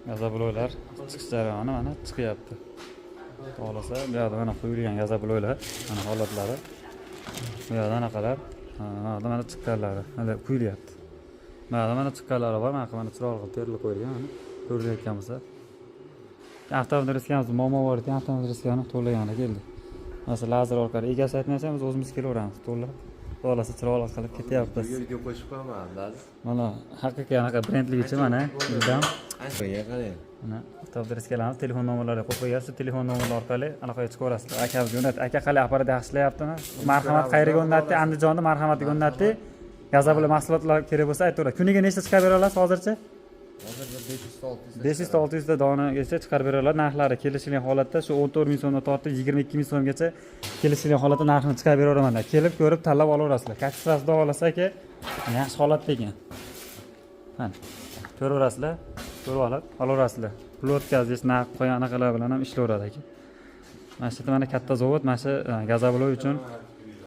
Газоблокlar chiqish jarayoni mana chiqyapti. Xohlasa, bu yoqda mana quyilgan газоблокlar, mana holatlari. Bu yoqda anaqalar, mana yoqda mana chiqqanlari, hali quyilyapti. Mana yoqda mana chiqqanlari bor, mana mana chiroyli qilib terilib qo'yilgan, mana ko'rilayotgan bo'lsa. Avtomobil muammo bor ekan, avtomobil to'lagani keldi. Masalan, lazer orqali egasi aytmasa ham, biz o'zimiz kelaveramiz, to'lab. Xohlasa, chiroyli qilib ketyapmiz. Video qo'shib qo'yaman, Abdulaziz. Mana haqiqiy anaqa brendligicha mana Ildam. Anchaga qarang. Mana avtomobil telefon nomerlari qo'yib qo'ygan, shu telefon nomerlari orqali aloqaga chiqaverasizlar. Akamiz jo'natdi. Aka, qalay, apparat yaxshi ishlayaptimi? Marhamat qayerga o'rnatdi? Andijonni Marhamatiga o'rnatdi. Газоблок mahsulotlar kerak bo'lsa, aytaveradi. Kuniga nechta chiqarib bera olasiz hozircha? Hozir bir 500 ta, 600 ta. 500 ta, 600 ta donagacha chiqarib bera oladi. Narxlari kelishilgan holatda shu 14 ming so'mdan tortib 22 ming so'mgacha kelishilgan holatda narxini chiqarib beraveraman. Kelib ko'rib, tanlab olaverasizlar. Качество si olsa, aka, yaxshi holatda ekan. Mana ko'raverasizlar, ko'rib olib olaverasizlar. Pul o'tkazish, narx qo'ygan anaqalar bilan ham ishlayveradi, aka. Mana shu yerda mana katta zavod, mana shu газоблок uchun.